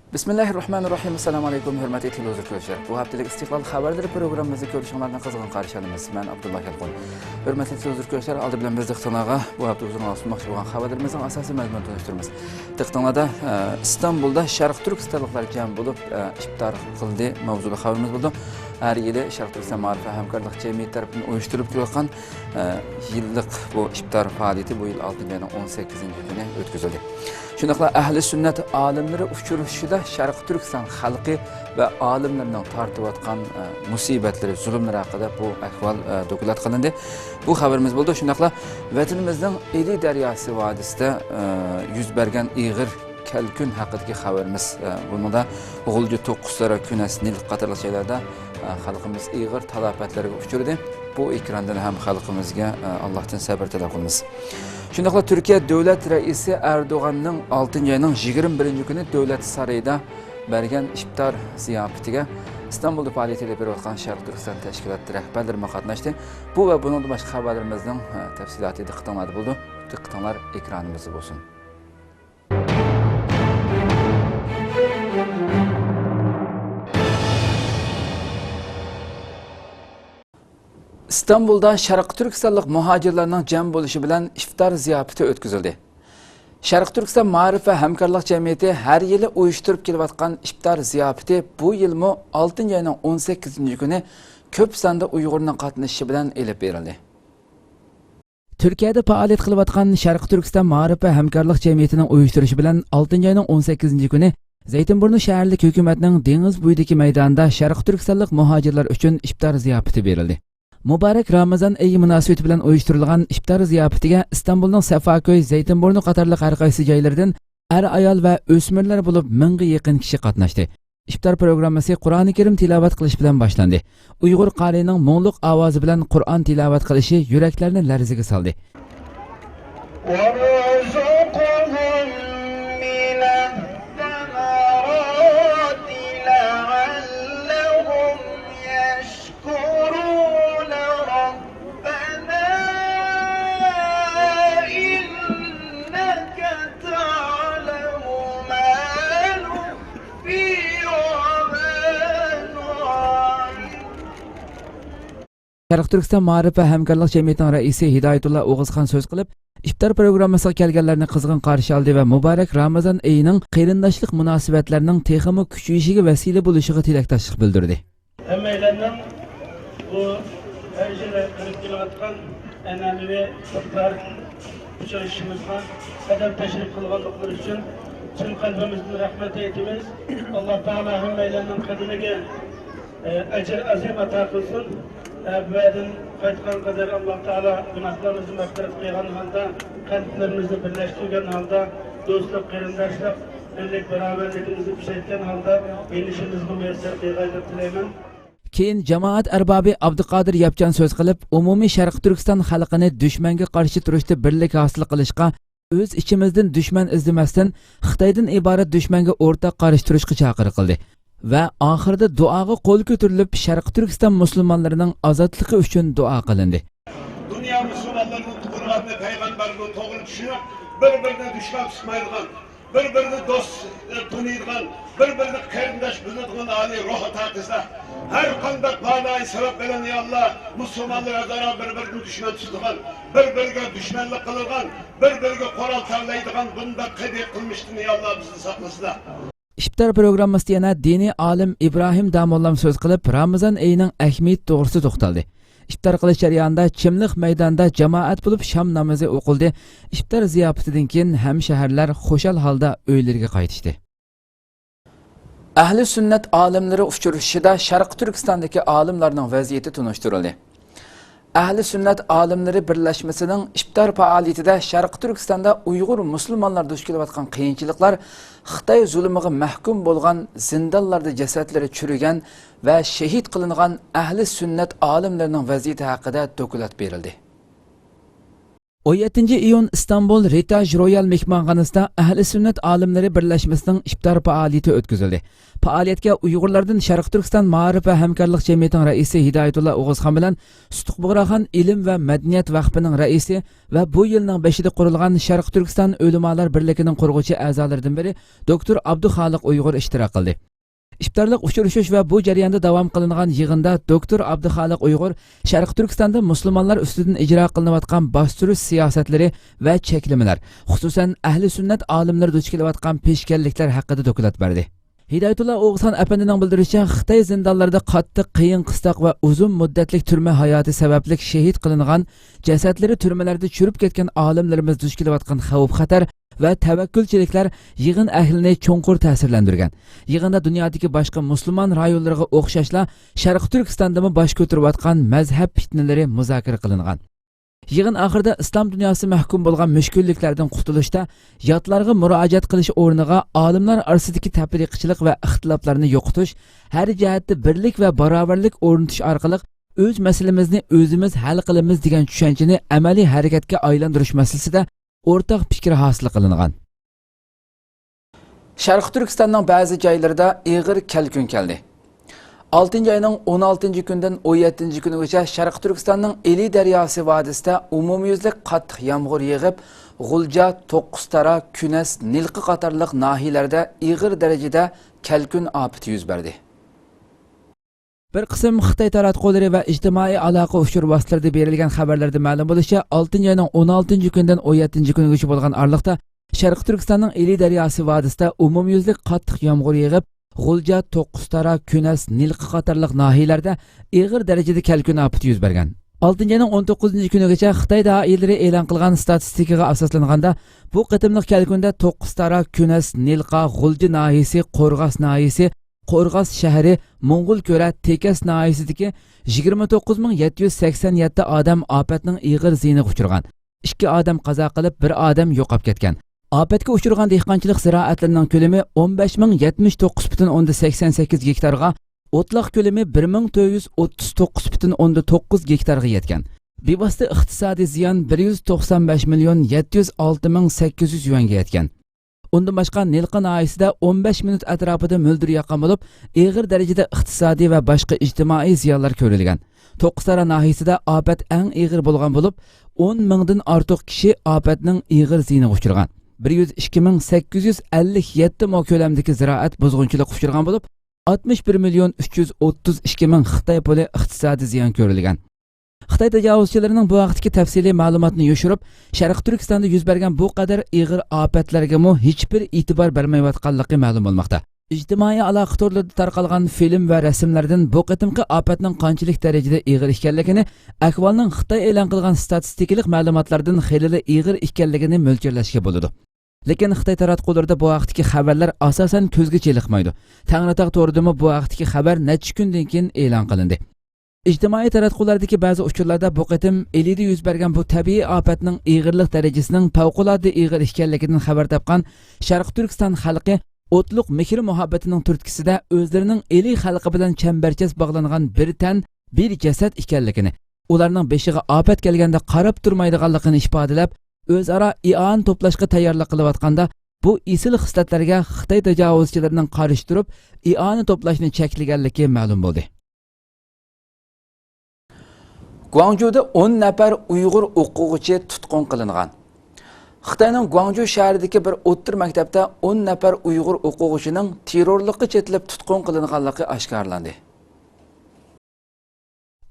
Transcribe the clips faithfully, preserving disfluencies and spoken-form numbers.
بىسمىللاھىررەھمانىررەھىم. ئەسسالامۇ ئەلەيكۇم، ھۆرمەتلىك تېلېۋىزور كۆرۈشلەر. بۇ ھەپتىلىك ئىستىقلال خەۋەرلىرى پروگراممىمىزنى كۆرۈشۈڭلارنى قىزغىن قارشى ئالىمىز. مەن ئابدۇللا يالقۇن. ھۆرمەتلىك تېلېۋىزور كۆرۈشلەر، ئالدى بىلەن بىز دىققىتىڭلارغا بۇ ھەپتە ھۇزۇرۇڭلارغا سۇنماقچى بولغان خەۋەرلىرىمىزنىڭ ئاساسىي مەزمۇنىنى تونۇشتۇرىمىز. دىققىتىڭلاردا، ئە، ئىستانبۇلدا شەرقىي تۈركىستانلىقلار جەم بولۇپ، ئە، ئىپتار قىلدى ماۋزۇلۇق خەۋىرىمىز بولىدۇ. ھەر يىلى شەرقىي تۈركىستان مائارىپ ۋە ھەمكارلىق جەمئىيىتى تەرىپىدىن ئۇيۇشتۇرۇلۇپ كېلىۋاتقان، ئە، يىللىق بۇ ئىپتار پائالىيىتى بۇ يىل ئالتىنچى ئاينىڭ ئون سەككىزىنچى كۈنى ئۆتكۈزۈلدى. شۇنداقلا ئەھلى سۈننەت ئالىملىرى ئۇچرىشىشىدا شەرقىي تۈركىستان خەلقى ۋە ئالىملىرىنىڭ تارتىۋاتقان، ئە، مۇسىبەتلىرى، زۇلۇملىرى ھەققىدە بۇ ئەھۋال، ئە، دوكلات قىلىندى. بۇ خەۋىرىمىز بولدى. شۇنداقلا ۋەتىنىمىزنىڭ ئىلى دەرياسى ۋادىسىدە، ئە، يۈز بەرگەن ئېغىر كەلكۈن ھەققىدىكى خەۋىرىمىز. ئە، بۇنىڭدا غۇلجا، توققۇزتارا، كۈنەس، نىل قاتارلىق جايلاردا، ئە، خەلقىمىز ئېغىر تالاپەتلەرگە ئۇچرىدى. بۇ ئېكراندىن ھەم خەلقىمىزگە، ئە، ئاللاھتىن سەبىر تەلەپ قىلىمىز. شۇنداقلا تۈركىيە دۆلەت رەئىسى ئەردوغاننىڭ ئالتىنچى ئاينىڭ يىگىرمە بىرىنچى كۈنى دۆلەت سارىيىدا بەرگەن ئىپتار زىياپىتىگە ئىستانبۇلدا پائالىيەت ئېلىپ بېرىۋاتقان شەرقىي تۈركىستان تەشكىلاتى رەھبەرلىرىمۇ قاتناشتى. بۇ ۋە بۇنىڭدىن باشقا خەۋەرلىرىمىزنىڭ، ئە، تەپسىلاتى دىققىتىڭلاردا بولىدۇ. دىققىتىڭلار ئېكرانىمىزدا بولسۇن. ئىستانبۇلدا شەرقىي تۈركىستانلىق مۇھاجىرلارنىڭ جەم بولۇشى بىلەن ئىپتار زىياپىتى ئۆتكۈزۈلدى. شەرقىي تۈركىستان مائارىپ ۋە ھەمكارلىق جەمئىيىتى ھەر يىلى ئۇيۇشتۇرۇپ كېلىۋاتقان ئىپتار زىياپىتى بۇ يىلمۇ ئالتىنچى ئاينىڭ ئون سەككىزىنچى كۈنى كۆپ ساندا ئۇيغۇرنىڭ قاتنىشىشى بىلەن ئېلىپ بېرىلدى. تۈركىيەدە پائالىيەت قىلىۋاتقان شەرقىي تۈركىستان مائارىپ ۋە ھەمكارلىق جەمئىيىتىنىڭ ئۇيۇشتۇرۇشى بىلەن ئالتىنچى ئاينىڭ ئون سەككىزىنچى كۈنى زەيتىنبۇرنۇ شەھەرلىك ھۆكۈمەتنىڭ دېڭىز بويىدىكى مەيدانىدا شەرقىي تۈركىستانلىق مۇھاجىرلار ئۈچۈن ئىپتار زىياپىتى بېرىلدى. مۇبارەك رامىزان ئېيى مۇناسىۋىتى بىلەن ئۇيۇشتۇرۇلغان ئىپتار زىياپىتىگە ئىستانبۇلنىڭ سەفاكۆي، زەيتىنبۇرنۇ قاتارلىق ھەر قايسى جايلىرىدىن ئەر-ئايال ۋە ئۆسمۈرلەر بولۇپ مىڭغا يېقىن كىشى قاتناشتى. ئىپتار پروگراممىسى قۇرئانى كەرىم تىلاۋەت قىلىش بىلەن باشلاندى. ئۇيغۇر قارىينىڭ مۇڭلۇق ئاۋازى بىلەن قۇرئان تىلاۋەت قىلىشى يۈرەكلەرنى لەرزىگە سالدى. وارزقهم من الثمرات لعلهم يشكرون ربنا إنك تعلم ما نخفي وما نعلن. شەرقىي تۈركىستان مائارىپ ۋە ھەمكارلىق جەمئىيىتىنىڭ رەئىسى ھىدايەتۇللا ئوغۇزخان سۆز قىلىپ، ئىپتار پروگراممىسىغا كەلگەنلەرنى قىزغىن قارشى ئالدى ۋە مۇبارەك رامىزان ئېيىنىڭ قېرىنداشلىق مۇناسىۋەتلەرنىڭ تېخىمۇ كۈچىيىشىگە ۋەسىلە بولۇشىغا تىلەكداشلىق بىلدۈردى. ھەممەيلەننىڭ بۇ ھەر يىلى قىلىپ كېلىۋاتقان ئەنئەنىۋى ئىپتار ئۇچرىشىشىمىزغا قەدەم تەشرىپ قىلغانلىقلىرى ئۈچۈن چىن قەلبىمىزدىن رەھمەت ئېيتىمىز. ئاللا تائالا ھەممەيلەننىڭ قەدىمىگە ئەجىر ئەزىم ئاتا قىلسۇن. بۇ يەردىن قايتقان قەدەر ئاللا تائالا گۇناھلىرىمىزنى مەغپىرەت قىلغان ھالدا، قەلبلىرىمىزنى بىرلەشتۈرگەن ھالدا، دوستلۇق، قېرىنداشلىق، بىرلىك، باراۋەرلىكىمىزنى كۈچەيتكەن ھالدا يېنىشىمىزغا مۇيەسسەر قىلغايلىق تىلەيمەن. كېيىن جامائەت ئەربابى ئابدۇقادىر ياپچان سۆز قىلىپ، ئومۇمىي شەرقىي تۈركىستان خەلقىنى دۈشمەنگە قارشى تۇرۇشتا بىرلىك ھاسىل قىلىشقا، ئۆز ئىچىمىزدىن دۈشمەن ئىزدىمەستىن، خىتايدىن ئىبارەت دۈشمەنگە ئورتاق قارشى تۇرۇشقا چاقىرىق قىلدى ۋە ئاخىرىدا دۇئاغا قول كۆتۈرۈلۈپ، شەرقىي تۈركىستان مۇسۇلمانلىرىنىڭ ئازادلىقى ئۈچۈن دۇئا قىلىندى. دۇنيا مۇسۇلمانلىرىنىڭ قۇرئاننى، پەيغەمبەرنى توغرا چۈشىنىپ، بىر-بىرىنى دۈشمەن تۇتمايدىغان، بىر-بىرىنى دوست، ئە، تونۇيدىغان، بىر-بىرىنى قېرىنداش بىلىدىغان ئالىي روھ ئاتا قىلسا، ھەر قانداق بالائىي سەۋەب بىلەن، يا ئاللا، مۇسۇلمانلار ئۆزئارا بىر-بىرىنى دۈشمەن تۇتىدىغان، بىر-بىرىگە دۈشمەنلىك قىلىدىغان، بىر-بىرىگە قورال تاللايدىغان بۇنداق قەبىھ قىلمىشتىن، يا ئاللا، بىزنى ساقلىسىلا. ئىپتار پروگراممىسىدا يەنە دىنىي ئالىم ئىبراھىم داموللام سۆز قىلىپ، رامىزان ئېيىنىڭ ئەھمىيىتى توغرىسىدا توختالدى. ئىپتار قىلىش جەريانىدا چىملىق مەيدانىدا جامائەت بولۇپ شام نامىزى ئوقۇلدى. ئىپتار زىياپىتىدىن كېيىن ھەمشەھەرلەر خۇشال ھالدا ئۆيلىرىگە قايتىشتى. ئەھلى سۈننەت ئالىملىرى ئۇچرىشىشىدا شەرقىي تۈركىستاندىكى ئالىملارنىڭ ۋەزىيىتى تونۇشتۇرۇلدى. ئەھلى سۈننەت ئالىملىرى بىرلەشمىسىنىڭ ئىپتار پائالىيىتىدە شەرقىي تۈركىستاندا ئۇيغۇر مۇسۇلمانلار دۇچ كېلىۋاتقان قىيىنچىلىقلار، خىتاي زۇلۇمىغا مەھكۇم بولغان، زىندانلاردا جەسەتلىرى چۈرىگەن ۋە شېھىت قىلىنغان ئەھلى سۈننەت ئالىملىرىنىڭ ۋەزىيىتى ھەققىدە دوكلات بېرىلدى. ئون يەتتىنچى ئىيۇن ئىستانبۇل رىتاژ رويال مېھمانخانىسىدا ئەھلى سۈننەت ئالىملىرى بىرلەشمىسىنىڭ ئىپتار پائالىيىتى ئۆتكۈزۈلدى. پائالىيەتكە ئۇيغۇرلاردىن شەرقىي تۈركىستان مائارىپ ۋە ھەمكارلىق جەمئىيىتىنىڭ رەئىسى ھىدايەتۇللا ئوغۇزخان بىلەن سۇتۇق بۇغراخان ئىلىم ۋە مەدەنىيەت ۋەقپىنىڭ رەئىسى ۋە بۇ يىلنىڭ بېشىدا قۇرۇلغان شەرقىي تۈركىستان ئۆلىمالار بىرلىكىنىڭ قۇرغۇچى ئەزالىرىدىن بىرى دوكتور ئابدۇخالىق ئۇيغۇر ئىشتىراك قىلدى. ئىپتارلىق ئۇچرىشىش ۋە بۇ جەرياندا داۋام قىلىنغان يىغىندا دوكتور ئابدۇخالىق ئۇيغۇر شەرقىي تۈركىستاندا مۇسۇلمانلار ئۈستىدىن ئىجرا قىلىنىۋاتقان باستۇرۇش سىياسەتلىرى ۋە چەكلىمىلەر، خۇسۇسەن ئەھلى سۈننەت ئالىملىرى دۇچ كېلىۋاتقان پېشكەللىكلەر ھەققىدە دوكلات بەردى. ھىدايەتۇللا ئوغۇزخان ئەپەندىنىڭ بىلدۈرۈشىچە، خىتاي زىندانلىرىدا قاتتىق قىيىن قىستاق ۋە ئۇزۇن مۇددەتلىك تۈرمە ھاياتى سەۋەبلىك شېھىت قىلىنغان، جەسەتلىرى تۈرمىلەردە چۈرۈپ كەتكەن ئالىملىرىمىز دۇچ كېلىۋاتقان خەۋپ-خەتەر ۋە تەۋەككۈلچىلىكلەر يىغىن ئەھلىنى چوڭقۇر تەسىرلەندۈرگەن. يىغىندا دۇنيادىكى باشقا مۇسۇلمان رايونلىرىغا ئوخشاشلا، شەرقىي تۈركىستاندىمۇ باش كۆتۈرۈۋاتقان مەزھەپ پىتنىلىرى مۇزاكىرە قىلىنغان. يىغىن ئاخىرىدا ئىسلام دۇنياسى مەھكۇم بولغان مۈشكۈللۈكلەردىن قۇتۇلۇشتا ياتلارغا مۇراجىئەت قىلىش ئورنىغا ئالىملار ئارىسىدىكى تەپرىقىچىلىق ۋە ئىختىلاپلارنى يوقىتىش، ھەر جەھەتتە بىرلىك ۋە باراۋەرلىك ئورنىتىش ئارقىلىق ئۆز مەسىلىمىزنى ئۆزىمىز ھەل قىلىمىز دېگەن چۈشەنچىنى ئەمەلىي ھەرىكەتكە ئايلاندۇرۇش مەسىلىسىدە ئورتاق پىكىر ھاسىل قىلىنغان. شەرقىي تۈركىستاننىڭ بەزى جايلىرىدا ئېغىر كەلكۈن كەلدى. ئالتىنچى ئاينىڭ ئون ئالتىنچى كۈنىدىن ئون يەتتىنچى كۈنىگىچە شەرقىي تۈركىستاننىڭ ئىلى دەرياسى ۋادىسىدا ئومۇميۈزلۈك قاتتىق يامغۇر يېغىپ، غۇلجا، توققۇزتارا، كۈنەس، نىلقا قاتارلىق ناھىيەلەردە ئېغىر دەرىجىدە كەلكۈن ئاپىتى يۈز بەردى. بىر قىسىم خىتاي تاراتقۇلىرى ۋە ئىجتىمائىي ئالاقە ئۇچۇر ۋاسىتىلىرىدا بېرىلگەن خەۋەرلەردە مەلۇم بولۇشىچە، ئالتىنچى ئاينىڭ ئون ئالتىنچى كۈنىدىن ئون يەتتىنچى كۈنىگىچە بولغان ئارىلىقتا شەرقىي تۈركىستاننىڭ ئىلى دەرياسى ۋادىسىدا ئومۇميۈزلۈك قاتتىق يامغۇر يېغىپ، غۇلجا، توققۇزتارا، كۈنەس، نىلقا قاتارلىق ناھىيەلەردە ئېغىر دەرىجىدە كەلكۈن ئاپىتى يۈز بەرگەن. ئالتىنچى ئاينىڭ ئون توققۇزىنچى كۈنىگىچە خىتاي دائىرىلىرى ئېلان قىلغان ستاتىستىكىغا ئاساسلانغاندا، بۇ قېتىملىق كەلكۈندە توققۇزتارا، كۈنەس، نىلقا، غۇلجا ناھىيەسى، قورغاس ناھىيەسى، قورغاس شەھىرى، موڭغۇلكۈرە، تېكەس ناھىيەسىدىكى يىگىرمە توققۇز مىڭ يەتتە يۈز سەكسەن يەتتە ئادەم ئاپەتنىڭ ئېغىر زىيىنىغا ئۇچرىغان. ئىككى ئادەم قازا قىلىپ، بىر ئادەم يوقاپ كەتكەن. ئاپەتكە ئۇچرىغان دېھقانچىلىق زىرائەتلىرىنىڭ كۆلىمى ئون بەش مىڭ يەتمىش توققۇز پۈتۈن ئوندىن سەكسەن سەككىز گېكتارغا، ئوتلاق كۆلىمى بىر مىڭ تۆت يۈز ئوتتۇز توققۇز پۈتۈن ئوندىن توققۇز گېكتارغا يەتكەن. بىۋاسىتە ئىقتىسادىي زىيان بىر يۈز توقسان بەش مىليون يەتتە يۈز ئالتە مىڭ سەككىز يۈز يۈەنگە يەتكەن. ئۇندىن باشقا، نىلقا ناھىيەسىدە ئون بەش مىنۇت ئەتراپىدا مۆلدۈر ياغقان بولۇپ، ئېغىر دەرىجىدە ئىقتىسادىي ۋە باشقا ئىجتىمائىي زىيانلار كۆرۈلگەن. توققۇزتارا ناھىيەسىدە ئاپەت ئەڭ ئېغىر بولغان بولۇپ، ئون مىڭدىن ئارتۇق كىشى ئاپەتنىڭ ئېغىر زىيىنىغا ئۇچرىغان. بىر يۈز ئىككى مىڭ سەككىز يۈز ئەللىك يەتتە مو كۆلەمدىكى زىرائەت بۇزغۇنچىلىققا ئۇچرىغان بولۇپ، ئاتمىش بىر مىليون ئۈچ يۈز ئوتتۇز ئىككى مىڭ خىتاي پۇلى ئىقتىسادىي زىيان كۆرۈلگەن. خىتاي تاجاۋۇزچىلىرىنىڭ بۇ ھەقتىكى تەپسىلىي مەلۇماتنى يوشۇرۇپ، شەرقىي تۈركىستاندا يۈز بەرگەن بۇ قەدەر ئېغىر ئاپەتلەرگىمۇ ھېچبىر ئېتىبار بەرمەيۋاتقانلىقى مەلۇم بولماقتا. ئىجتىمائىي ئالاقە تورلىرىدا تارقالغان فىلىم ۋە رەسىملەردىن بۇ قېتىمقى ئاپەتنىڭ قانچىلىك دەرىجىدە ئېغىر ئىكەنلىكىنى، ئەھۋالنىڭ خىتاي ئېلان قىلغان ستاتىستىكىلىق مەلۇماتلاردىن خېلىلا ئېغىر ئىكەنلىكىنى مۆلچەرلەشكە بولىدۇ. لېكىن خىتاي تاراتقۇلىرىدا بۇ ھەقتىكى خەۋەرلەر ئاساسەن كۆزگە چېلىقمايدۇ. تەڭرىتاغ تورىدىمۇ بۇ ھەقتىكى خەۋەر نەچچە كۈندىن كېيىن ئېلان قىلىندى. ئىجتىمائىي تاراتقۇلاردىكى بەزى ئۇچۇرلاردا بۇ قېتىم ئىلىدە يۈز بەرگەن بۇ تەبىئىي ئاپەتنىڭ ئېغىرلىق دەرىجىسىنىڭ پەۋقۇلئاددە ئېغىر ئىكەنلىكىدىن خەۋەر تاپقان شەرقىي تۈركىستان خەلقى ئوتلۇق مېھىر-مۇھەببىتىنىڭ تۈرتكىسىدە ئۆزلىرىنىڭ ئىلى خەلقى بىلەن چەمبەرچاس باغلانغان بىر تەن، بىر جەسەت ئىكەنلىكىنى، ئۇلارنىڭ بېشىغا ئاپەت كەلگەندە قاراپ تۇرمايدىغانلىقىنى ئىپادىلەپ، ئۆزئارا ئىئانە توپلاشقا تەييارلىق قىلىۋاتقاندا، بۇ ئېسىل خىسلەتلەرگە خىتاي تاجاۋۇزچىلىرىنىڭ قارشى تۇرۇپ، ئىئانە توپلاشنى چەكلىگەنلىكى مەلۇم بولدى. گۇاڭجۇدا ئون نەپەر ئۇيغۇر ئوقۇغۇچى تۇتقۇن قىلىنغان. خىتاينىڭ گۇاڭجۇ شەھىرىدىكى بىر ئوتتۇرا مەكتەپتە ئون نەپەر ئۇيغۇر ئوقۇغۇچىنىڭ تېررورلۇققا چېتىلىپ تۇتقۇن قىلىنغانلىقى ئاشكارىلاندى.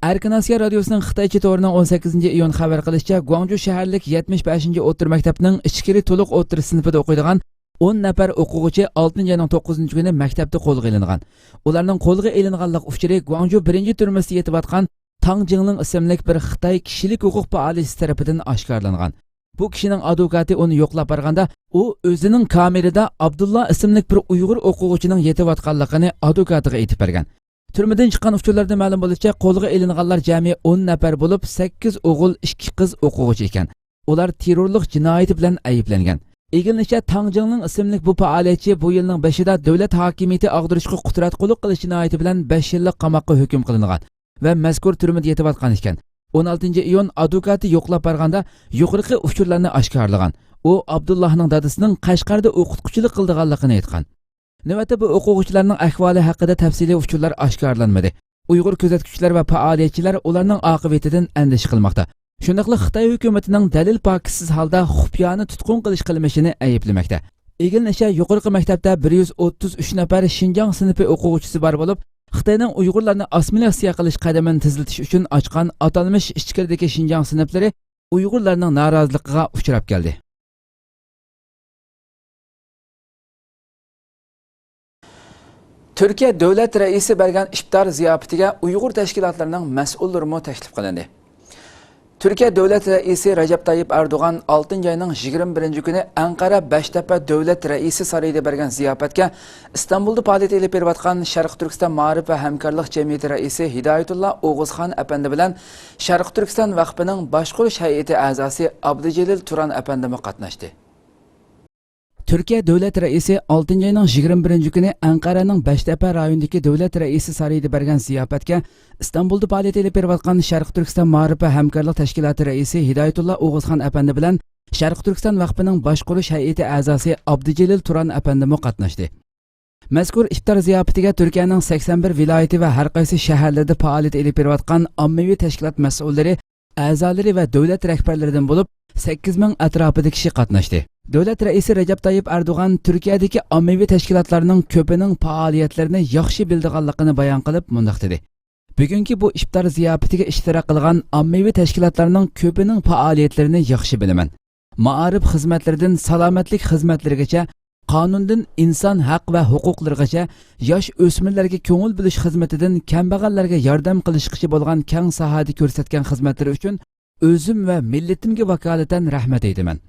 ئەركىن ئاسىيا رادىيوسىنىڭ خىتايچە تورىنىڭ ئون سەككىزىنچى ئىيۇن خەۋەر قىلىشىچە، گۇاڭجۇ شەھەرلىك يەتمىش بەشىنچى ئوتتۇرا مەكتەپنىڭ ئىچكىرى تولۇق ئوتتۇرا سىنىپىدا ئوقۇيدىغان ئون نەپەر ئوقۇغۇچى ئالتىنچى ئاينىڭ توققۇزىنچى كۈنى مەكتەپتە قولغا ئېلىنغان. ئۇلارنىڭ قولغا ئېلىنغانلىق ئۇچۇرى گۇاڭجۇ بىرىنچى تۈرمىسىدە يېتىۋاتقان تاڭ جىڭلىڭ ئىسىملىك بىر خىتاي كىشىلىك ھوقۇق پائالىيەتچىسى تەرىپىدىن ئاشكارىلانغان. بۇ كىشىنىڭ ئادۋوكاتى ئۇنى يوقلاپ بارغاندا، ئۇ ئۆزىنىڭ كامېرىدا ئابدۇللا ئىسىملىك بىر ئۇيغۇر ئوقۇغۇچىنىڭ يېتىۋاتقانلىقىنى ئادۋوكاتىغا ئېيتىپ بەرگەن. تۈرمىدىن چىققان ئۇچۇرلاردا مەلۇم بولۇشىچە، قولغا ئېلىنغانلار جەمئىي ئون نەپەر بولۇپ، سەككىز ئوغۇل، ئىككى قىز ئوقۇغۇچى ئىكەن. ئۇلار تېررورلۇق جىنايىتى بىلەن ئەيىبلەنگەن. ئىگىلىنىشىچە، تاڭ جىڭلىڭ ئىسىملىك بۇ پائالىيەتچى بۇ يىلنىڭ بېشىدا دۆلەت ھاكىمىيىتى ئاغدۇرۇشقا قۇتراتقۇلۇق قىلىش جىنايىتى بىلەن بەش يىللىق قاماققا ھۆكۈم قىلىنغان ۋە مەزكۇر تۈرمىدە يېتىۋاتقان ئىكەن. ئون ئالتىنچى ئىيۇن ئادۋوكاتى يوقلاپ بارغاندا يۇقىرىقى ئۇچۇرلارنى ئاشكارىلىغان. ئۇ ئابدۇللاھنىڭ دادىسىنىڭ قەشقەردە ئوقۇتقۇچىلىق قىلىدىغانلىقىنى ئېيتقان. نۆۋەتتە بۇ ئوقۇغۇچىلارنىڭ ئەھۋالى ھەققىدە تەپسىلىي ئۇچۇرلار ئاشكارىلانمىدى. ئۇيغۇر كۆزەتكۈچىلەر ۋە پائالىيەتچىلەر ئۇلارنىڭ ئاقىۋىتىدىن ئەندىشە قىلماقتا. شۇنداقلا خىتاي ھۆكۈمىتىنىڭ دەلىل پاكىتسىز ھالدا خۇپىيانە تۇتقۇن قىلىش قىلمىشىنى ئەيىبلىمەكتە. ئىگىلىنىشىچە، يۇقىرىقى مەكتەپتە بىر يۈز ئوتتۇز ئۈچ نەپەر شىنجاڭ سىنىپى ئوقۇغۇچىسى بار بولۇپ، خىتاينىڭ ئۇيغۇرلارنى ئاسسىمىلياتسىيە قىلىش قەدىمىنى تېزلىتىش ئۈچۈن ئاچقان ئاتالمىش ئىچكىرىدىكى شىنجاڭ سىنىپلىرى ئۇيغۇرلارنىڭ نارازىلىقىغا ئۇچراپ كەلدى. تۈركىيە دۆلەت رەئىسى بەرگەن ئىپتار زىياپىتىگە ئۇيغۇر تەشكىلاتلىرىنىڭ مەسئۇللىرىمۇ تەكلىپ قىلىندى. تۈركىيە دۆلەت رەئىسى رەجەپ تايىپ ئەردوغان ئالتىنچى ئاينىڭ يىگىرمە بىرىنچى كۈنى ئەنقەرە بەشتەپە دۆلەت رەئىسى سارىيىدا بەرگەن زىياپەتكە ئىستانبۇلدا پائالىيەت ئېلىپ بېرىۋاتقان شەرقىي تۈركىستان مائارىپ ۋە ھەمكارلىق جەمئىيىتى رەئىسى ھىدايەتۇللا ئوغۇزخان ئەپەندى بىلەن شەرقىي تۈركىستان ۋەقپىنىڭ باشقۇرۇش ھەيئىتى ئەزاسى ئابدۇجېلىل تۇران ئەپەندىمۇ قاتناشتى. تۈركىيە دۆلەت رەئىسى ئالتىنچى ئاينىڭ يىگىرمە بىرىنچى كۈنى ئەنقەرەنىڭ بەشتەپە رايونىدىكى دۆلەت رەئىسى سارىيىدا بەرگەن زىياپەتكە ئىستانبۇلدا پائالىيەت ئېلىپ بېرىۋاتقان شەرقىي تۈركىستان مائارىپ ۋە ھەمكارلىق تەشكىلاتى رەئىسى ھىدايەتۇللا ئوغۇزخان ئەپەندى بىلەن شەرقىي تۈركىستان ۋەقپىنىڭ باشقۇرۇش ھەيئىتى ئەزاسى ئابدۇجېلىل تۇران ئەپەندىمۇ قاتناشتى. مەزكۇر ئىپتار زىياپىتىگە تۈركىيەنىڭ سەكسەن بىر ۋىلايىتى ۋە ھەر قايسى شەھەرلىرىدە پائالىيەت ئېلىپ بېرىۋاتقان ئاممىۋى تەشكىلات مەسئۇللىرى، ئەزالىرى ۋە دۆلەت رەھبەرلىرىدىن بولۇپ سەككىز مىڭ ئەتراپىدا كىشى قاتناشتى. دۆلەت رەئىسى رەجەپ تايىپ ئەردوغان تۈركىيەدىكى ئاممىۋى تەشكىلاتلارنىڭ كۆپىنىڭ پائالىيەتلىرىنى ياخشى بىلىدىغانلىقىنى بايان قىلىپ مۇنداق دېدى: بۈگۈنكى بۇ ئىپتار زىياپىتىگە ئىشتىراك قىلغان ئاممىۋى تەشكىلاتلارنىڭ كۆپىنىڭ پائالىيەتلىرىنى ياخشى بىلىمەن. مائارىپ خىزمەتلىرىدىن سالامەتلىك خىزمەتلىرىگىچە، قانۇندىن ئىنسان ھەق ۋە ھوقۇقلىرىغىچە، ياش ئۆسمۈرلەرگە كۆڭۈل بۆلۈش خىزمىتىدىن كەمبەغەللەرگە ياردەم قىلىشقىچە بولغان كەڭ ساھەدە كۆرسەتكەن خىزمەتلىرى ئۈچۈن ئۆزۈم ۋە مىللىتىمگە ۋاكالىتەن رەھمەت ئېيتىمەن.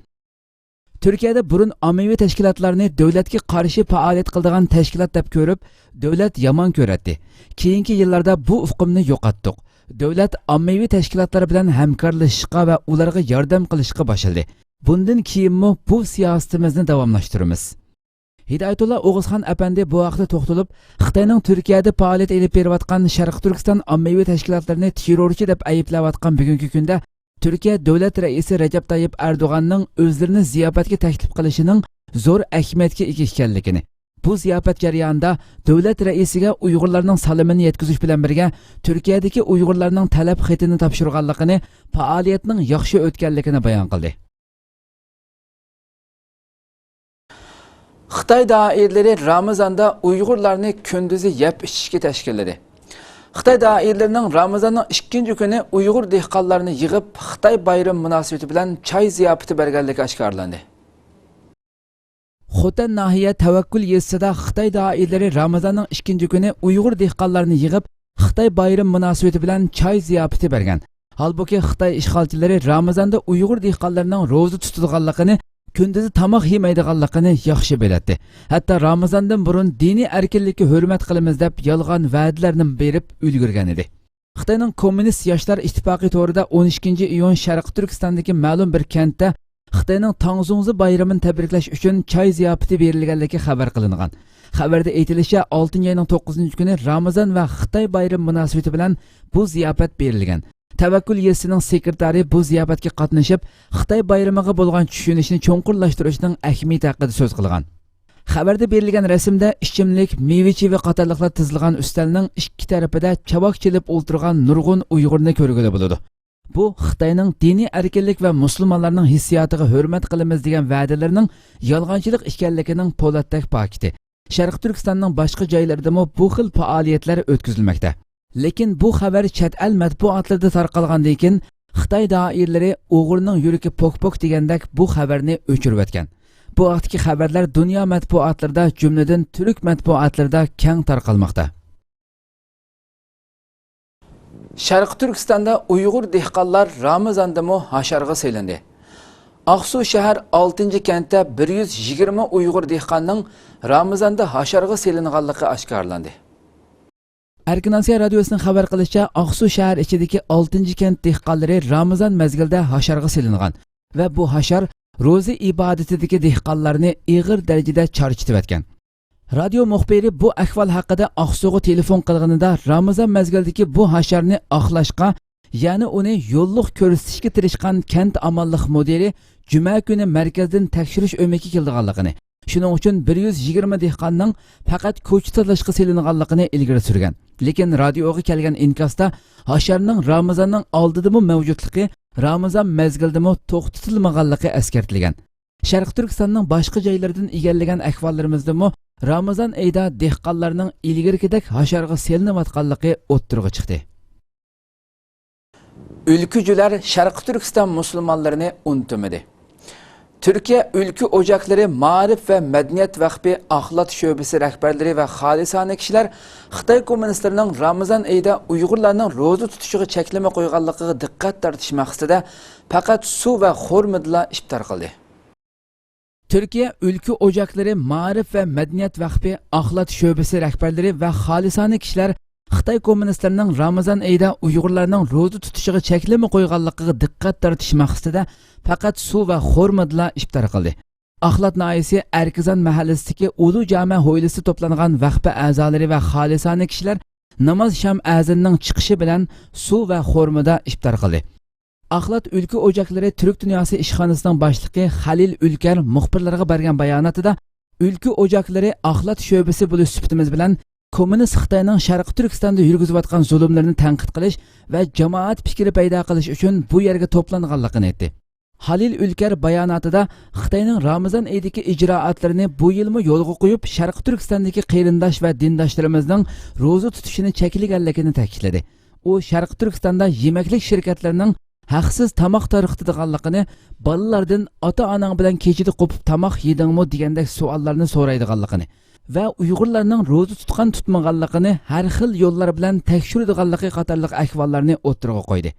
تۈركىيەدە بۇرۇن ئاممىۋى تەشكىلاتلارنى دۆلەتكە قارشى پائالىيەت قىلىدىغان تەشكىلات دەپ كۆرۈپ، دۆلەت يامان كۆرەتتى. كېيىنكى يىللاردا بۇ ئۇقۇمنى يوقاتتۇق. دۆلەت ئاممىۋى تەشكىلاتلار بىلەن ھەمكارلىشىشقا ۋە ئۇلارغا ياردەم قىلىشقا باشلىدى. بۇندىن كېيىنمۇ بۇ سىياسىتىمىزنى داۋاملاشتۇرىمىز. ھىدايەتۇللا ئوغۇزخان ئەپەندى بۇ ھەقتە توختىلىپ، خىتاينىڭ تۈركىيەدە پائالىيەت ئېلىپ بېرىۋاتقان شەرقىي تۈركىستان ئاممىۋى تەشكىلاتلىرىنى تېررورچى دەپ ئەيىبلەۋاتقان بۈگۈنكى كۈندە تۈركىيە دۆلەت رەئىسى رەجەپ تايىپ ئەردوغاننىڭ ئۆزلىرىنى زىياپەتكە تەكلىپ قىلىشىنىڭ زور ئەھمىيەتكە ئىگە ئىكەنلىكىنى، بۇ زىياپەت جەريانىدا دۆلەت رەئىسىگە ئۇيغۇرلارنىڭ سالىمىنى يەتكۈزۈش بىلەن بىرگە، تۈركىيەدىكى ئۇيغۇرلارنىڭ تەلەپ خېتىنى تاپشۇرغانلىقىنى، پائالىيەتنىڭ ياخشى ئۆتكەنلىكىنى بايان قىلدى. خىتاي دائىرىلىرى رامىزاندا ئۇيغۇرلارنى كۈندۈزى يەپ ئىچىشكە تەشكىللىدى. خىتاي دائىرىلىرىنىڭ رامىزاننىڭ ئىككىنچى كۈنى ئۇيغۇر دېھقانلارنى يىغىپ، خىتاي بايرىمى مۇناسىۋىتى بىلەن چاي زىياپىتى بەرگەنلىكى ئاشكارىلاندى. خوتەن ناھىيە تەۋەككۈل يېزىسىدا خىتاي دائىرىلىرى رامىزاننىڭ ئىككىنچى كۈنى ئۇيغۇر دېھقانلارنى يىغىپ، خىتاي بايرىمى مۇناسىۋىتى بىلەن چاي زىياپىتى بەرگەن. ھالبۇكى، خىتاي ئىشغالچىلىرى رامىزاندا ئۇيغۇر دېھقانلىرىنىڭ روزا تۇتىدىغانلىقىنى، كۈندۈزى تاماق يېمەيدىغانلىقىنى ياخشى بىلەتتى. ھەتتا رامىزاندىن بۇرۇن دىنىي ئەركىنلىككە ھۆرمەت قىلىمىز دەپ يالغان ۋەدىلەرنى بېرىپ ئۈلگۈرگەن ئىدى. خىتاينىڭ كوممۇنىست ياشلار ئىتتىپاقى تورىدا ئون ئىككىنچى ئىيۇن شەرقىي تۈركىستاندىكى مەلۇم بىر كەنتتە خىتاينىڭ تاڭزۇڭزى بايرىمىنى تەبرىكلەش ئۈچۈن چاي زىياپىتى بېرىلگەنلىكى خەۋەر قىلىنغان. خەۋەردە ئېيتىلىشىچە، ئالتىنچى ئاينىڭ توققۇزىنچى كۈنى رامىزان ۋە خىتاي بايرىمى مۇناسىۋىتى بىلەن بۇ زىياپەت بېرىلگەن. تەۋەككۈل يېزىسىنىڭ سېكرېتارى بۇ زىياپەتكە قاتنىشىپ، خىتاي بايرىمىغا بولغان چۈشىنىشنى چوڭقۇرلاشتۇرۇشنىڭ ئەھمىيىتى ھەققىدە سۆز قىلغان. خەۋەردە بېرىلگەن رەسىمدە ئىچىملىك، مېۋە-چېۋە قاتارلىقلار تىزىلغان ئۈستەلنىڭ ئىككى تەرىپىدە چاۋاك چېلىپ ئولتۇرغان نۇرغۇن ئۇيغۇرنى كۆرگىلى بولىدۇ. بۇ خىتاينىڭ دىنىي ئەركىنلىك ۋە مۇسۇلمانلارنىڭ ھېسسىياتىغا ھۆرمەت قىلىمىز دېگەن ۋەدىلىرىنىڭ يالغانچىلىق ئىكەنلىكىنىڭ پولاتتەك پاكىتى. شەرقىي تۈركىستاننىڭ باشقا جايلىرىدىمۇ بۇ خىل پائالىيەتلەر ئۆتكۈزۈلمەكتە. لېكىن بۇ خەۋەر چەت ئەل مەتبۇئاتلىرىدا تارقالغاندىن كېيىن، خىتاي دائىرىلىرى «ئوغرىنىڭ يۈرىكى پوك-پوك» دېگەندەك بۇ خەۋەرنى ئۆچۈرۈۋەتكەن. بۇ ھەقتىكى خەۋەرلەر دۇنيا مەتبۇئاتلىرىدا، جۈملىدىن تۈرك مەتبۇئاتلىرىدا كەڭ تارقالماقتا. شەرقىي تۈركىستاندا ئۇيغۇر دېھقانلار رامىزاندىمۇ ھاشارغا سېلىندى. ئاقسۇ شەھەر ئالتىنچى كەنتتە بىر يۈز يىگىرمە ئۇيغۇر دېھقاننىڭ رامىزاندا ھاشارغا سېلىنغانلىقى ئاشكارىلاندى. ئەركىن ئاسىيا رادىيوسىنىڭ خەۋەر قىلىشىچە، ئاقسۇ شەھەر ئىچىدىكى ئالتىنچى كەنت دېھقانلىرى رامىزان مەزگىلىدە ھاشارغا سېلىنغان ۋە بۇ ھاشار روزا ئىبادىتىدىكى دېھقانلارنى ئېغىر دەرىجىدە چارچىتىۋەتكەن. رادىيو مۇخبىرى بۇ ئەھۋال ھەققىدە ئاقسۇغا تېلېفون قىلغىنىدا، رامىزان مەزگىلىدىكى بۇ ھاشارنى ئاقلاشقا يەنى ئۇنى يوللۇق كۆرسىتىشكە تىرىشقان كەنت ئامانلىق مۇدىرى جۈمە كۈنى مەركەزدىن تەكشۈرۈش ئۆمىكى كېلىدىغانلىقىنى، شۇنىڭ ئۈچۈن بىر يۈز يىگىرمە دېھقاننىڭ پەقەت كوچا تازىلاشقا سېلىنغانلىقىنى ئىلگىرى سۈرگەن. لېكىن رادىيوغا كەلگەن ئىنكاستا ھاشارنىڭ رامىزاننىڭ ئالدىدىمۇ مەۋجۇتلۇقى، رامىزان مەزگىلىدىمۇ توختىتىلمىغانلىقى ئەسكەرتىلگەن. شەرقىي تۈركىستاننىڭ باشقا جايلىرىدىن ئىگىلىگەن ئەھۋاللىرىمىزدىمۇ رامىزان ئېيىدا دېھقانلارنىڭ ئىلگىرىكىدەك ھاشارغا سېلىنىۋاتقانلىقى ئوتتۇرىغا چىقتى. ئۈلكۈجۈلەر شەرقىي تۈركىستان مۇسۇلمانلىرىنى ئۇنتۇمىدى. تۈركىيە ئۈلكە ئوجاقلىرى مائارىپ ۋە مەدەنىيەت ۋەقپى ئاخلات شۆبىسى رەھبەرلىرى ۋە خالىسانە كىشىلەر خىتاي كوممۇنىستلىرىنىڭ رامىزان ئېيىدا ئۇيغۇرلارنىڭ روزا تۇتۇشىغا چەكلىمە قويغانلىقىغا دىققەت تارتىش مەقسىتىدە پەقەت سۇ ۋە خورمىدىلا ئىپتار قىلدى. تۈركىيە ئۈلكە ئوجاقلىرى مائارىپ ۋە مەدەنىيەت ۋەقپى ئاخلات شۆبىسى رەھبەرلىرى ۋە خالىسانە كىشىلەر خىتاي كوممۇنىستلىرىنىڭ رامىزان ئېيىدا ئۇيغۇرلارنىڭ روزا تۇتۇشىغا چەكلىمە قويغانلىقىغا دىققەت تارتىش مەقسىتىدە پەقەت سۇ ۋە خورمىدىلا ئىپتار قىلدى. ئاخلات ناھىيەسى ئەركىزان مەھەللىسىدىكى ئۇلۇ جامە ھويلىسى توپلانغان ۋەقپە ئەزالىرى ۋە خالىسانە كىشىلەر ناماز شام ئەزىنىنىڭ چىقىشى بىلەن سۇ ۋە خورمىدا ئىپتار قىلدى. ئاخلات ئۈلكە ئوجاقلىرى تۈرك دۇنياسى ئىشخانىسىنىڭ باشلىقى خەلىل ئۈلكەر مۇخبىرلارغا بەرگەن باياناتىدا، ئۈلكە ئوجاقلىرى ئاخلات شۆبىسى بولۇش سۈپىتىمىز بىلەن كوممۇنىست خىتاينىڭ شەرقىي تۈركىستاندا يۈرگۈزۈۋاتقان زۇلۇملىرىنى تەنقىد قىلىش ۋە جامائەت پىكرى پەيدا قىلىش ئۈچۈن بۇ يەرگە توپلانغانلىقىنى ئېيتتى. خەلىل ئۈلكەر باياناتىدا خىتاينىڭ رامىزان ئېيىدىكى ئىجرائاتلىرىنى بۇ يىلمۇ يولغا قويۇپ، شەرقىي تۈركىستاندىكى قېرىنداش ۋە دىنداشلىرىمىزنىڭ روزا تۇتۇشىنى چەكلىگەنلىكىنى تەكىتلىدى. ئۇ شەرقىي تۈركىستاندا يېمەكلىك شىركەتلىرىنىڭ ھەقسىز تاماق تارقىتىدىغانلىقىنى، بالىلاردىن «ئاتا-ئاناڭ بىلەن كېچىدە قوپۇپ تاماق يېدىڭمۇ؟» دېگەندەك سوئاللارنى سورايدىغانلىقىنى ۋە ئۇيغۇرلارنىڭ روزا تۇتقان-تۇتمىغانلىقىنى ھەر خىل يوللار بىلەن تەكشۈرىدىغانلىقى قاتارلىق ئەھۋاللارنى ئوتتۇرىغا قويدى.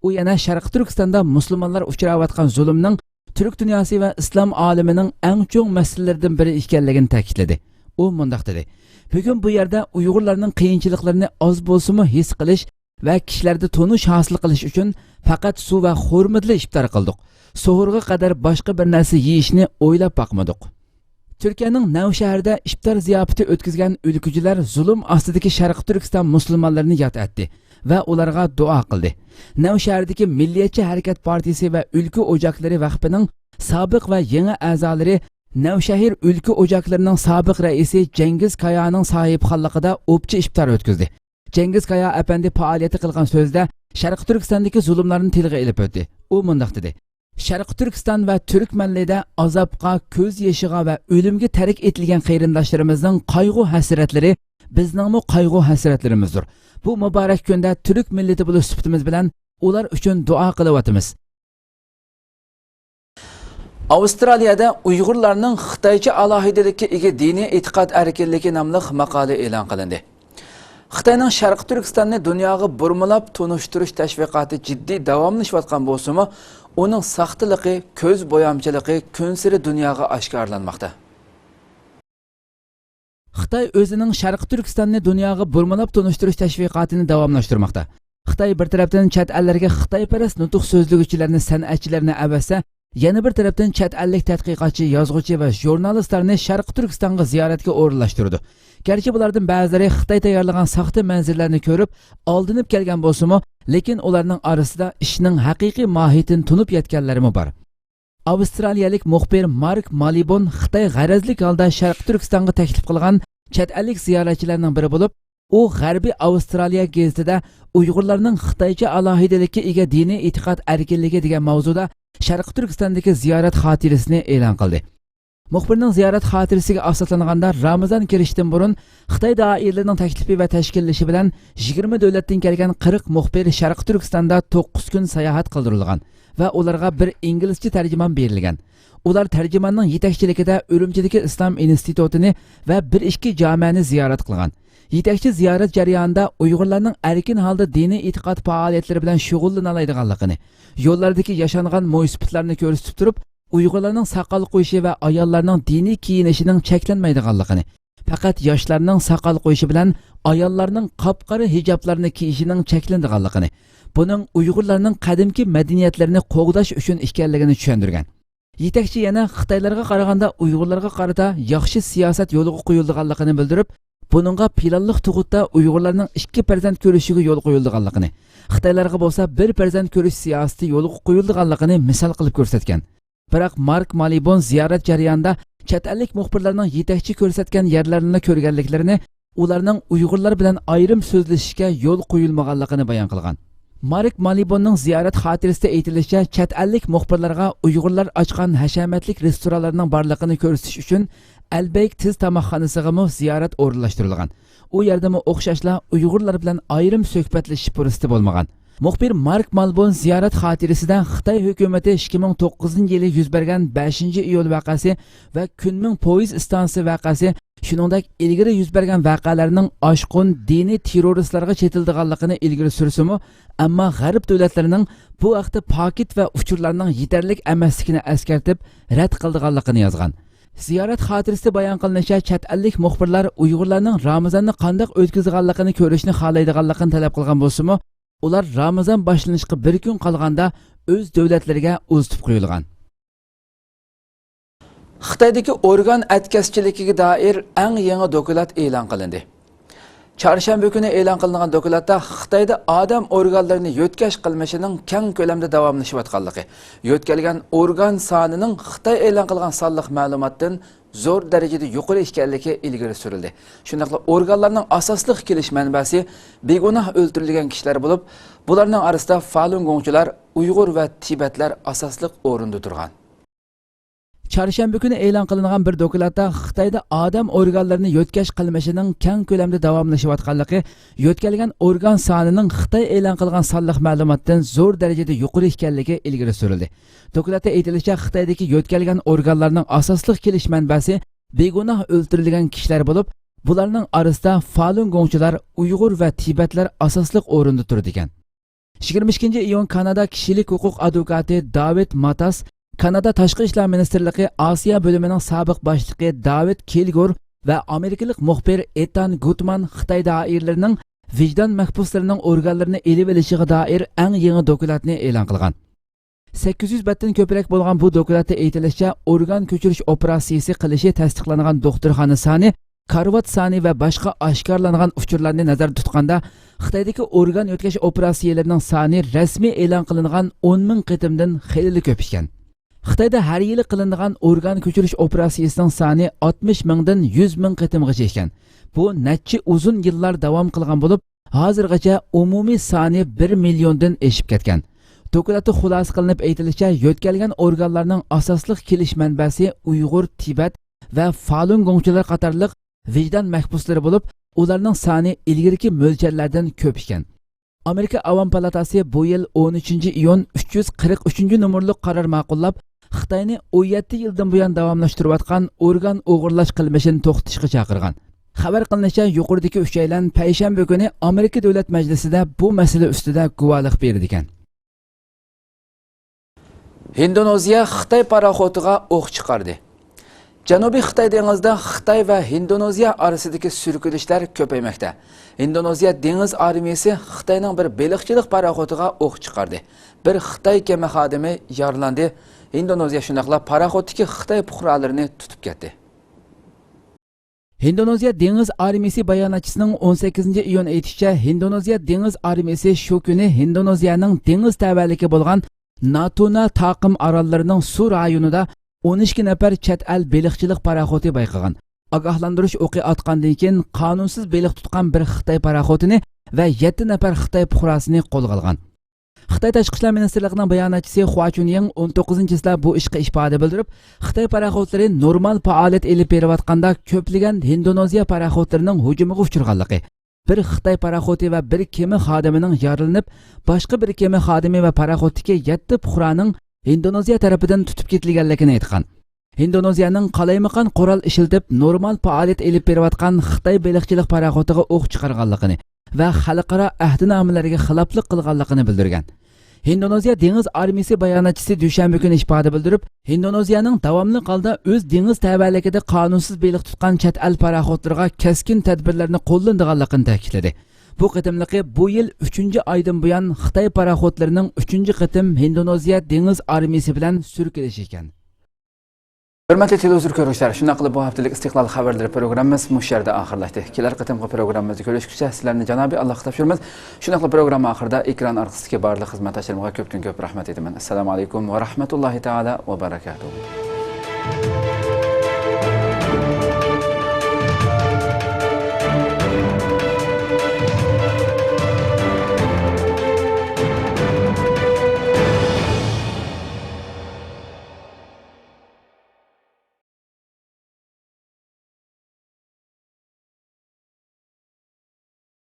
ئۇ يەنە شەرقىي تۈركىستاندا مۇسۇلمانلار ئۇچراۋاتقان زۇلۇمنىڭ تۈرك دۇنياسى ۋە ئىسلام ئالىمىنىڭ ئەڭ چوڭ مەسىلىلىرىدىن بىرى ئىكەنلىكىنى تەكىتلىدى. ئۇ مۇنداق دېدى: «بۈگۈن بۇ يەردە ئۇيغۇرلارنىڭ قىيىنچىلىقلىرىنى ئاز بولسىمۇ ھېس قىلىش ۋە كىشىلەردە تونۇش ھاسىل قىلىش ئۈچۈن پەقەت سۇ ۋە خورمىدىلا ئىپتار قىلدۇق. سوھۇرغا قەدەر باشقا بىر نەرسە يېيىشنى ئويلاپ باقمىدۇق.» تۈركىيەنىڭ نەۋشەھىرىدە ئىپتار زىياپىتى ئۆتكۈزگەن ئۈلكىچىلەر زۇلۇم ئاستىدىكى شەرقىي تۈركىستان مۇسۇلمانلىرىنى ياد ئەتتى ۋە ئۇلارغا دۇئا قىلدى. نەۋشەھىردىكى مىللىيەتچى ھەرىكەت پارتىيىسى ۋە ئۈلكە ئوجاقلىرى ۋەقپىنىڭ سابىق ۋە يېڭى ئەزالىرى، نەۋشەھىر ئۈلكە ئوجاقلىرىنىڭ سابىق رەئىسى جەنگىز كايانىڭ ساھىبخانلىقىدا ئوپچە ئىپتار ئۆتكۈزدى. جەنگىز كايا ئەپەندى پائالىيەتتە قىلغان سۆزىدە شەرقىي تۈركىستاندىكى زۇلۇملارنى تىلغا ئېلىپ ئۆتتى. ئۇ مۇنداق دېدى: «شەرقىي تۈركىستان ۋە تۈركمەنلىدە ئازابقا، كۆز يېشىغا ۋە ئۆلۈمگە تەرك ئېتىلگەن قېرىنداشلىرىمىزنىڭ قايغۇ-ھەسرەتلىرى بىزنىڭمۇ قايغۇ-ھەسرەتلىرىمىزدۇر. بۇ مۇبارەك كۈندە تۈرك مىللىتى بولۇش سۈپىتىمىز بىلەن ئۇلار ئۈچۈن دۇئا قىلىۋاتىمىز.» ئاۋسترالىيەدە ئۇيغۇرلارنىڭ خىتايچە ئالاھىدىلىككە ئىگە دىنىي ئېتىقاد ئەركىنلىكى ناملىق ماقالە ئېلان قىلىندى. خىتاينىڭ شەرقىي تۈركىستاننى دۇنياغا بۇرمىلاپ تونۇشتۇرۇش تەشۋىقاتى جىددىي داۋاملىشىۋاتقان بولسىمۇ، ئۇنىڭ ساختىلىقى، كۆز بويامچىلىقى كۈنسېرى دۇنياغا ئاشكارىلانماقتا. خىتاي ئۆزىنىڭ شەرقىي تۈركىستاننى دۇنياغا بۇرمىلاپ تونۇشتۇرۇش تەشۋىقاتىنى داۋاملاشتۇرماقتا. خىتاي بىر تەرەپتىن چەت ئەللەرگە خىتايپەرەس نۇتۇق سۆزلىگۈچىلەرنى، سەنئەتچىلەرنى ئەۋەتسە، يەنە بىر تەرەپتىن چەت ئەللىك تەتقىقاتچى، يازغۇچى ۋە ژۇرنالىستلارنى شەرقىي تۈركىستانغا زىيارەتكە ئورۇنلاشتۇرىدۇ. گەرچە بۇلاردىن بەزىلىرى خىتاي تەييارلىغان ساختا مەنزىرىلەرنى كۆرۈپ ئالدىنىپ كەلگەن بولسىمۇ، لېكىن ئۇلارنىڭ ئارىسىدا ئىشنىڭ ھەقىقىي ماھىيىتىنى تونۇپ يەتكەنلەرمۇ بار. ئاۋسترالىيەلىك مۇخبىر مارك مالىبون خىتاي غەرەزلىك ھالدا شەرقىي تۈركىستانغا تەكلىپ قىلغان چەت ئەللىك زىيارەتچىلەرنىڭ بىرى بولۇپ، ئۇ غەربىي ئاۋسترالىيە گېزىتىدە ئۇيغۇرلارنىڭ خىتايچە ئالاھىدىلىككە ئىگە دىنىي ئېتىقاد ئەركىنلىكى دېگەن ماۋزۇدا شەرقىي تۈركىستاندىكى زىيارەت خاتىرىسىنى ئېلان قىلدى. مۇخبىرنىڭ زىيارەت خاتىرىسىگە ئاساسلانغاندا، رامىزان كىرىشتىن بۇرۇن خىتاي دائىرىلىرىنىڭ تەكلىپى ۋە تەشكىللىشى بىلەن يىگىرمە دۆلەتتىن كەلگەن قىرىق مۇخبىر شەرقىي تۈركىستاندا توققۇز كۈن ساياھەت قىلدۇرۇلغان ۋە ئۇلارغا بىر ئىنگلىزچە تەرجىمان بېرىلگەن. ئۇلار تەرجىماننىڭ يېتەكچىلىكىدە ئۈرۈمچىدىكى ئىسلام ئىنستىتۇتىنى ۋە بىر ئىككى جامەنى زىيارەت قىلغان. يېتەكچى زىيارەت جەريانىدا ئۇيغۇرلارنىڭ ئەركىن ھالدا دىنىي ئېتىقاد پائالىيەتلىرى بىلەن شۇغۇللىنالايدىغانلىقىنى، يوللاردىكى ياشانغان مويسىپىتلارنى كۆرسىتىپ تۇرۇپ، ئۇيغۇرلارنىڭ ساقال قويۇشى ۋە ئاياللارنىڭ دىنىي كىيىنىشىنىڭ چەكلەنمەيدىغانلىقىنى، پەقەت ياشلارنىڭ ساقال قويۇشى بىلەن ئاياللارنىڭ قاپقارا ھىجابلارنى كىيىشىنىڭ چەكلىنىدىغانلىقىنى، بۇنىڭ ئۇيغۇرلارنىڭ قەدىمكى مەدەنىيەتلىرىنى قوغداش ئۈچۈن ئىكەنلىكىنى چۈشەندۈرگەن. يېتەكچى يەنە خىتايلارغا قارىغاندا ئۇيغۇرلارغا قارىتا ياخشى سىياسەت يولغا قويۇلىدىغانلىقىنى بىلدۈرۈپ، بۇنىڭغا پىلانلىق تۇغۇتتا ئۇيغۇرلارنىڭ ئىككى پەرزەنت كۆرۈشىگە يول قويۇلىدىغانلىقىنى، خىتايلارغا بولسا بىر پەرزەنت كۆرۈش سىياسىتى يولغا قويۇلىدىغانلىقىنى مىسال قىلىپ كۆرسەتكەن. بىراق مارك مالىبون زىيارەت جەريانىدا چەت ئەللىك مۇخبىرلارنىڭ يېتەكچى كۆرسەتكەن يەرلەرنىلا كۆرگەنلىكلىرىنى، ئۇلارنىڭ ئۇيغۇرلار بىلەن ئايرىم سۆزلىشىشكە يول قويۇلمىغانلىقىنى بايان قىلغان. مارك مالىبوننىڭ زىيارەت خاتىرىسىدە ئېيتىلىشىچە، چەت ئەللىك مۇخبىرلارغا ئۇيغۇرلار ئاچقان ھەشەمەتلىك رېستورانلارنىڭ بارلىقىنى كۆرسىتىش ئۈچۈن ئەلبەيك تېز تاماقخانىسىغىمۇ زىيارەت ئورۇنلاشتۇرۇلغان. ئۇ يەردىمۇ ئوخشاشلا ئۇيغۇرلار بىلەن ئايرىم سۆھبەتلىشىش پۇرسىتى بولمىغان. مۇخبىر مارك مالبون زىيارەت خاتىرىسىدە خىتاي ھۆكۈمىتى ئىككى مىڭ توققۇزىنچى يىلى يۈز بەرگەن بەشىنچى ئىيۇل ۋەقەسى ۋە كۈنمىڭ پويىز ئىستانسىسى ۋەقەسى، شۇنىڭدەك ئىلگىرى يۈز بەرگەن ۋەقەلەرنىڭ ئاشقۇن دىنىي تېررورىستلارغا چېتىلىدىغانلىقىنى ئىلگىرى سۈرسىمۇ، ئەمما غەرب دۆلەتلىرىنىڭ بۇ ھەقتە پاكىت ۋە ئۇچۇرلارنىڭ يېتەرلىك ئەمەسلىكىنى ئەسكەرتىپ، رەت قىلىدىغانلىقىنى يازغان. زىيارەت خاتىرىسىدە بايان قىلىنىشىچە، چەت ئەللىك مۇخبىرلار ئۇيغۇرلارنىڭ رامىزاننى قانداق ئۆتكۈزىدىغانلىقىنى كۆرۈشنى خالايدىغانلىقىنى تەلەپ قىلغان بولسىمۇ، ئۇلار رامىزان باشلىنىشقا بىر كۈن قالغاندا ئۆز دۆلەتلىرىگە ئۇزىتىپ قويۇلغان. خىتايدىكى ئورگان ئەتكەسچىلىكىگە دائىر ئەڭ يېڭى دوكلات ئېلان قىلىندى. چارشەنبە كۈنى ئېلان قىلىنغان دوكلاتتا خىتايدا ئادەم ئورگانلىرىنى يۆتكەش قىلمىشىنىڭ كەڭ كۆلەمدە داۋاملىشىۋاتقانلىقى، يۆتكەلگەن ئورگان سانىنىڭ خىتاي ئېلان قىلغان سانلىق مەلۇماتتىن زور دەرىجىدە يۇقىرى ئىكەنلىكى ئىلگىرى سۈرۈلدى. شۇنداقلا ئورگانلارنىڭ ئاساسلىق كېلىش مەنبەسى بىگۇناھ ئۆلتۈرۈلگەن كىشىلەر بولۇپ، بۇلارنىڭ ئارىسىدا فالۇنگوڭچىلار، ئۇيغۇر ۋە تىبەتلەر ئاساسلىق ئورۇندا تۇرغان. چارشەنبە كۈنى ئېلان قىلىنغان بىر دوكلاتتا خىتايدا ئادەم ئورگانلىرىنى يۆتكەش قىلمىشىنىڭ كەڭ كۆلەمدە داۋاملىشىۋاتقانلىقى، يۆتكەلگەن ئورگان سانىنىڭ خىتاي ئېلان قىلغان سانلىق مەلۇماتتىن زور دەرىجىدە يۇقىرى ئىكەنلىكى ئىلگىرى سۈرۈلدى. دوكلاتتا ئېيتىلىشىچە، خىتايدىكى يۆتكەلگەن ئورگانلارنىڭ ئاساسلىق كېلىش مەنبەسى بىگۇناھ ئۆلتۈرۈلگەن كىشىلەر بولۇپ، بۇلارنىڭ ئارىسىدا فالۇنگوڭچىلار، ئۇيغۇر ۋە تىبەتلەر ئاساسلىق ئورۇندا تۇرىدىكەن. يىگىرمە ئىككىنچى ئىيۇن كانادا كىشىلىك ھوقۇق ئادۋوكاتى داۋىد ماتاس، كانادا تاشقى ئىشلار مىنىستىرلىقى ئاسىيا بۆلۈمىنىڭ سابىق باشلىقى داۋىد كىلگور ۋە ئامېرىكىلىق مۇخبىر ئېتان گۇتمان خىتاي دائىرىلىرىنىڭ ۋىجدان مەھبۇسلىرىنىڭ ئورگانلىرىنى ئېلىۋېلىشىغا دائىر ئەڭ يېڭى دوكلاتنى ئېلان قىلغان. سەككىز يۈز بەتتىن كۆپرەك بولغان بۇ دوكلاتتا ئېيتىلىشىچە، ئورگان كۆچۈرۈش ئوپېراتسىيىسى قىلىشى تەستىقلانغان دوختۇرخانا سانى، كارىۋات سانى ۋە باشقا ئاشكارىلانغان ئۇچۇرلارنى نەزەردە تۇتقاندا، خىتايدىكى ئورگان يۆتكەش ئوپېراتسىيەلىرىنىڭ سانى رەسمىي ئېلان قىلىنغان ئون مىڭ قېتىمدىن خېلىلا كۆپ ئىكەن. خىتايدا ھەر يىلى قىلىنىدىغان ئورگان كۆچۈرۈش ئوپېراتسىيىسىنىڭ سانى ئاتمىش مىڭدىن يۈز مىڭ قېتىمغىچە ئىكەن. بۇ نەچچە ئۇزۇن يىللار داۋام قىلغان بولۇپ، ھازىرغىچە ئومۇمىي سانى بىر مىليوندىن ئېشىپ كەتكەن. دوكلاتتا خۇلاسە قىلىنىپ ئېيتىلىشىچە، يۆتكەلگەن ئورگانلارنىڭ ئاساسلىق كېلىش مەنبەسى ئۇيغۇر، تىبەت ۋە فالۇنگوڭچىلار قاتارلىق ۋىجدان مەھبۇسلىرى بولۇپ، ئۇلارنىڭ سانى ئىلگىرىكى مۆلچەرلەردىن كۆپ ئىكەن. ئامېرىكا ئاۋام پالاتاسى بۇ يىل ئون ئۈچىنچى ئىيۇن ئۈچ يۈز قىرىق ئۈچىنچى نومۇرلۇق قارار ماقۇللاپ، خىتاينى ئون يەتتە يىلدىن بۇيان داۋاملاشتۇرۇۋاتقان ئورگان ئوغرىلاش قىلمىشىنى توختىتىشقا چاقىرغان. خەۋەر قىلىنىشىچە، يۇقىرىدىكى ئۈچەيلەن پەيشەنبە كۈنى ئامېرىكا دۆلەت مەجلىسىدە بۇ مەسىلە ئۈستىدە گۇۋاھلىق بېرىدىكەن. ھىندونېزىيە خىتاي پاراخوتىغا ئوق چىقاردى. جەنۇبىي خىتاي دېڭىزىدا خىتاي ۋە ھىندونېزىيە ئارىسىدىكى سۈركىلىشلەر كۆپەيمەكتە. ھىندونېزىيە دېڭىز ئارمىيىسى خىتاينىڭ بىر بېلىقچىلىق پاراخوتىغا ئوق چىقاردى. بىر خىتاي كېمە خادىمى يارىلاندى. ھىندونېزىيە شۇنداقلا پاراخوتتىكى خىتاي پۇقرالىرىنى تۇتۇپ كەتتى. ھىندونېزىيە دېڭىز ئارمىيىسى باياناتچىسىنىڭ ئون سەككىزىنچى ئىيۇن ئېيتىشىچە، ھىندونېزىيە دېڭىز ئارمىيىسى شۇ كۈنى ھىندونېزىيەنىڭ دېڭىز تەۋەلىكى بولغان ناتۇنا تاقىم ئاراللىرىنىڭ سۇ رايونىدا ئون ئىككى نەپەر چەت ئەل بېلىقچىلىق پاراخوتى بايقىغان. ئاگاھلاندۇرۇش ئوقى ئاتقاندىن كېيىن، قانۇنسىز بېلىق تۇتقان بىر خىتاي پاراخوتىنى ۋە يەتتە نەپەر خىتاي پۇقراسىنى قولغا ئالغان. خىتاي تاشقى ئىشلار مىنىستىرلىقىنىڭ باياناتچىسى خۇا چۈنيىڭ ئون توققۇزىنچى چېسلا بۇ ئىشقا ئىپادە بىلدۈرۈپ، خىتاي پاراخوتلىرى نورمال پائالىيەت ئېلىپ بېرىۋاتقاندا كۆپلىگەن ھىندونېزىيە پاراخوتلىرىنىڭ ھۇجۇمىغا ئۇچرىغانلىقى، بىر خىتاي پاراخوتى ۋە بىر كېمە خادىمىنىڭ يارىلىنىپ، باشقا بىر كېمە خادىمى ۋە پاراخوتتىكى يەتتە پۇقرانىڭ ھىندونېزىيە تەرىپىدىن تۇتۇپ كېتىلگەنلىكىنى ئېيتقان. ھىندونېزىيەنىڭ قالايمىقان قورال ئىشلىتىپ نورمال پائالىيەت ئېلىپ بېرىۋاتقان خىتاي بېلىقچىلىق پاراخوتىغا ئوق چىقارغانلىقىنى ۋە خەلقئارا ئەھدىنامىلەرگە خىلاپلىق قىلغانلىقىنى بىلدۈرگەن. ھىندونېزىيە دېڭىز ئارمىيىسى باياناتچىسى دۈشەنبە كۈنى ئىپادە بىلدۈرۈپ، ھىندونېزىيەنىڭ داۋاملىق ھالدا ئۆز دېڭىز تەۋەلىكىدە قانۇنسىز بېلىق تۇتقان چەت ئەل پاراخوتلىرىغا كەسكىن تەدبىرلەرنى قوللىنىدىغانلىقىنى تەكىتلىدى. بۇ قېتىملىقى بۇ يىل ئۈچىنچى ئايدىن بۇيان خىتاي پاراخوتلىرىنىڭ ئۈچىنچى قېتىم ھىندونېزىيە دېڭىز ئارمىيىسى بىلەن سۈركىلىشى ئىكەن. ھۆرمەتلىك تېلېۋىزور كۆرگۈچىلەر، شۇنداقلا بۇ ھەپتىلىك ئىستىقلال خەۋەرلىرى پروگراممىمىز مۇشۇ يەردە ئاخىرلاشتى. كېلەر قېتىمقى پروگراممىمىزدا كۆرۈشكۈچە سىلەرنى جانابىي ئاللاغا تاپشۇرىمىز. شۇنداقلا پروگرامما ئاخىرىدا ئېكران ئارقىسىدىكى بارلىق خىزمەتداشلىرىمغا كۆپتىن كۆپ رەھمەت ئېيتىمەن. ئەسسالامۇ ئەلەيكۇم ۋە رەھمەتۇللاھى تائالا ۋە بەرەكاتۇھۇ.